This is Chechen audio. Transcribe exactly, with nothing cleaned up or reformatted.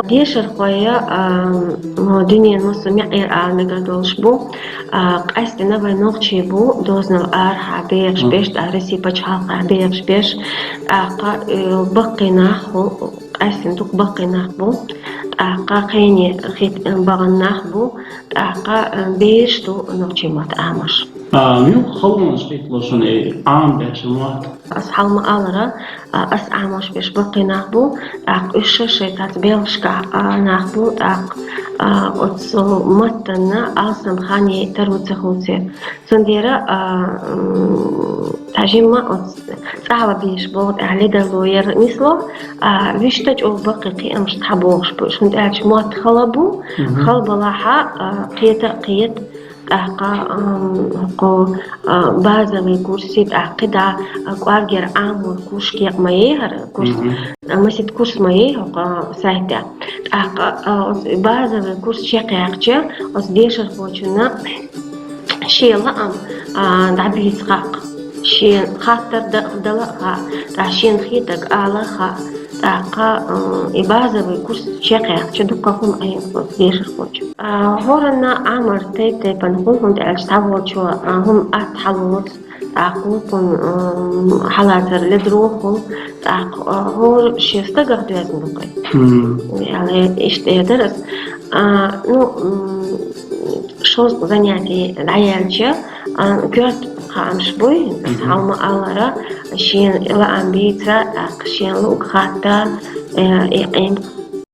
Дешархой, а, мо дуьненан массо а маьӀӀера ала мегар долуш бу, а, къаьстина вай нохчий бу, дозанал арахьа бехаш беш, тӀаккха Россия пачхьалкхехь бехаш беш, тӀаккха, э, баккхий нах бу, къаьстина дукха баккхий нах бу, тӀаккха кхене хи-, багӀан нах бу, тӀаккха, э, бераш ду нохчийн мотт Ӏамош. А, муьлха халонаш хӀиттало шуна и Ӏамбеш мотт? Ас хьалма алара, а, ас Ӏамош беш баккхий нах бу, тӀаккха уьш шаьш шайн цхьацца белхашкахь, а, нах бу, тӀаккха, а, оцу маттана алсам хан яйта таро ца хуьлу церан. Цундела, а, м, цхьа жимма оцу цӀахь беш боху тӀехь ледарло яра нисло, а, вуьшта чӀогӀа баккхий кхиамаш цхьабогӀуш бу. ХӀунда аьлча мотт хала бу, хала балахьа, а, кхета а кхета, тӀаккха, ам, хӀокху, а, базовый курси, тӀаккха кхидӀа, а, кӀоргера Ӏамор курс кхин а ма яй хӀара курс, а, масийтта курс ма яй хӀокху сайтехь. ТӀаккха, а, оцу базовый курс чекхъяьккхича, оцу дешархочунна шен лаам, а, дӀабийца хаьа. Шен хаттар да-, дала а хаьа, тӀаккха шена хетарг ала а хаьа. ТӀаккха, а, и базовый курс чекхъяьккхича дуккха хӀума Ӏийна оцу дешархочо. А, хӀоранна Ӏамар тайп-тайпана хуьлу, хӀунда аьлча цхьаволчо, а, хӀума атта хьалоцу, тӀаккха вукхунна, м, хьалацар ледарло хуьлу, тӀаккха, а, хӀора шен стагах доьзна ду-кх. Аьлла, иштта эр дара ас. А, ну, м, шозза занятие дӀаяьлча, а, коьрта хаамаш буй, ас хьалма алара, шена лаам бийца, тӀаккха шена луург хатта, э, и Ӏийна